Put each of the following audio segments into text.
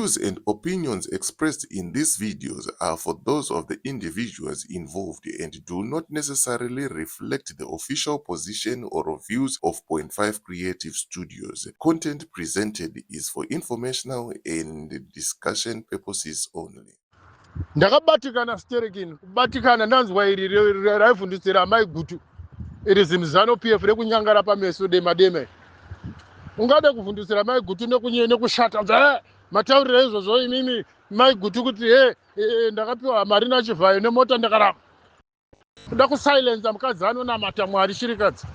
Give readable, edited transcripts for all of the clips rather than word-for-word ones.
Views and opinions expressed in these videos are for those of the individuals involved and do not necessarily reflect the official position or views of Point 5 Creative Studios. Content presented is for informational and discussion purposes only. Ndakabatikana stereki, kubatikana. Ndanzwa iri raivhundisira amai Gutu, iri zimuZANU PF rekunyangara pameso dema dema. Ungade kuvhundisira mai Gutu nekushata matauriro izvozvo imimi mai Gutu, kuti he, ndakapiwa mari naChivhayo nemota, ndakaramba. Kuda kusilenza mukadzi anonamata Mwari, shirikadzi,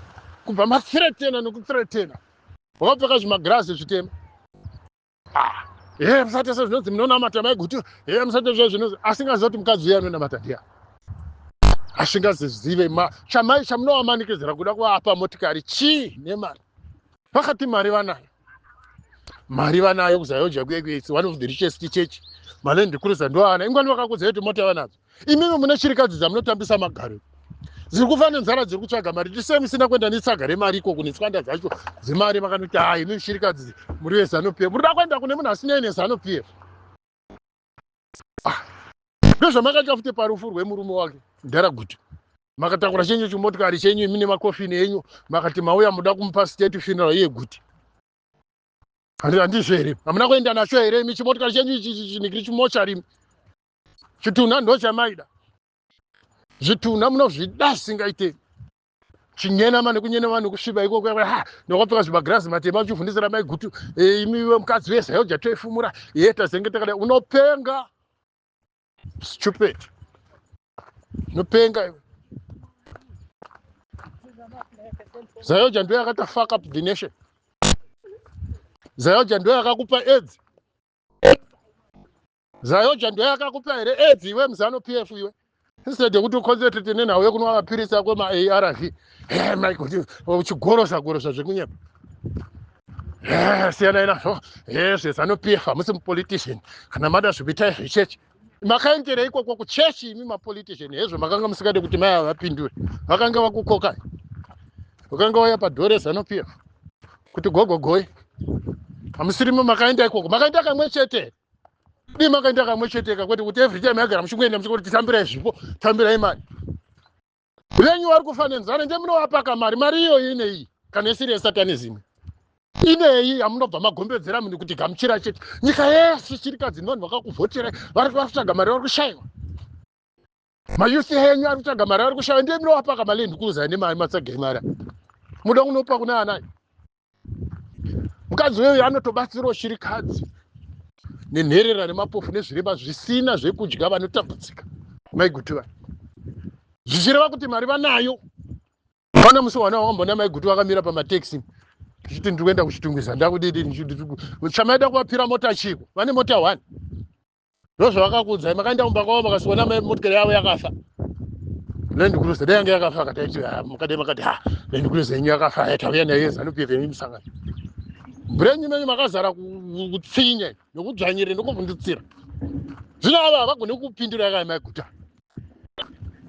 kubva mathreatena nekuthreatena, wakapfeka zvimagirazi zvitema. Ah, he, musati sezvinonzi munonamata mai Gutu, he, musati zvezvinonzi, asingaziva kuti mukadzi uye anonamata ndiya, asingazizive chamai chamunovamanikidzira kuda kuvapa motikari chii nemari. Vakati mari vanayo, mari vanayo kuZAOGA kuye. It's one of the richest church. MaLand Cruiser ndoana ingwani vakakudzai kuti mota vanadzo. Imimi mune chirikadzi dzamunotambisa magaro, dziri kufa nenzara, dziri kutsvaga mari. Tisei musina kuenda netsaga remari ikoko netswanda dzacho dzemari? Makanoti ha, imi shirikadzi muri veZANU PF, muri da kuenda kune munhu asinei neZANU PF. Ah, ndozvamakaita futi parufu rwemurume wake Ndaraguti. Makatakura chenyu chimotikari chenyu imi nemakofini enyu, makati mauya muda kumupa state funeral iye Guti. Handizvo here? Hamuna kuenda nacho here imi chimotikari chenyu ichi chinikiri chimochari? Chitunha ndo chamaida. Zvitunha munozvida zvisingaite. Chinyenama nekunyenama nekusviba ikoko, ha, nokapfeka zvimagirazi matema, uchivhundisira mai Gutu. Imi mukadzi weZAOGA toifumura ye tazenge takadai. Unopenga, stupid, unopenga iwe. ZAOGA ndo yakata fuck up the nation. ZAOGA ndo yakakupa AIDS. ZAOGA ndo yakakupa here AIDS iwe muZANU PF iwe? Instead yekuti uconcentrate nenhau yekunwa mapirisi ako maARV, my, uchigorosa gorosa zvekunyepa, siyanai nazvo zveZANU PF. Hamusi mupolitician. Kana mada zvekuitai zvechechi, makaendera ikoko kuchechi imi mapolitician. Hezvo makanga musingade kuti mai ava vapindure, vakanga vakukokai, vakanga vauya padoor reZANU PF kuti gogogoi. Hamusirimo, makaenda ikoko, makaenda kamwe chete. Dii makaenda kamwe chete ka, kwete kuti every time yagara muchingoenda muchingoti tambirai zvipo, tambirai mari. Venyu vari kufa nenzara, nde munovapaka mari. Mari iyoyi inei kana isiri yesatanism? Inei yamunobva magombedzera munhu kuti gamuchira chete? Nyika yese chirikadzi nevanhu vakakuvhoterai vari kutsvaga mari, vari kushayiwa. Mayouth enyu ari kutsvaga mari, vari kushayiwa, ndiye munovapaka maLand Cruiser nemari matsaga emari. Muda kunopa kuna anai? Mukadzi uyoyo anotobatsirawo shirikadzi nenherera nemapofu nezvirema zvisina zvekudya, vanotambudzika. Maigutu vai, zvichireva kuti mari vanayo. Pana musi wana wakambona maigutu vakamira pamatekisi tichiti ndiri kuenda kuChitungwiza, ndakudidi chamaida kuvapira mota chiko? Vane mota one, ndozvavakakuudzai. Makaenda kumba kwavo, makasiona motikari yavo yakafa, Land Cruiser. Dai yange yakafa kataiti makadai makati ha, Land Cruiser yenyu yakafa, tauya nayo ZANU PF yemusangano. Brain menyu makazara kutsinye nokudzvanyirira nokuvhundutsira. Zvino ava havagoni kupindura yakai maiguta.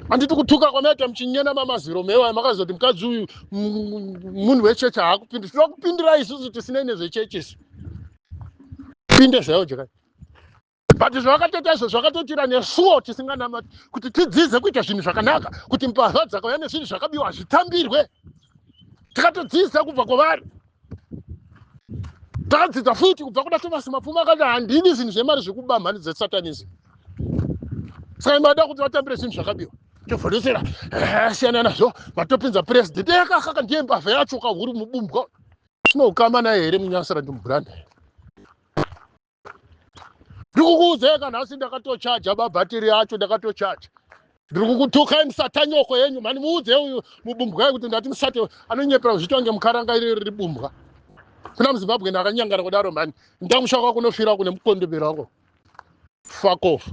Handiti kutuka kwamaita muchinyena mamaziro mewa, makazoti mukadzi uyu munhu wechechi, haakupindura. Tinoda kupindura isusu tisinei nezvechechi isu. Pinde zvayo jekai, but zvavakatoita izvo zvakatoitira nesuwo tisinganamati kuti tidzidze kuita zvinhu zvakanaka, kuti mbavha dzakauya nezvinhu zvakabiwa zvitambirwe. Tikatodzidza kubva kwavari. Takadzidza futi kubva kuna Thomas Mapfumo, akati handidi zvinhu zvemari zvekuba, mhani dzesatanism. Saka mada kuti vatambire zvinhu zvakabiwa, tovhondosera, siyana nazvo. Vatopinza president ekakaka, ndiye mbavha yacho kahuri mubumbwa. Tinoukama naye here munyasara? Ndimubranda. Ndikukuudzai kana nhasi ndakatochaja mabhatiri acho, ndakatochaja. Ndiri kukutukai musatanyoko yenyu mani. Muudze uyu mubumbwai kuti ndati musate anonyepera kuzviita kunge mukaranga. Iri riri bumbwa kuna muZimbabwe, ndakanyangara kudaro mani. Ndamusha kwako kunofira kune mukondobero wako. Fuck off.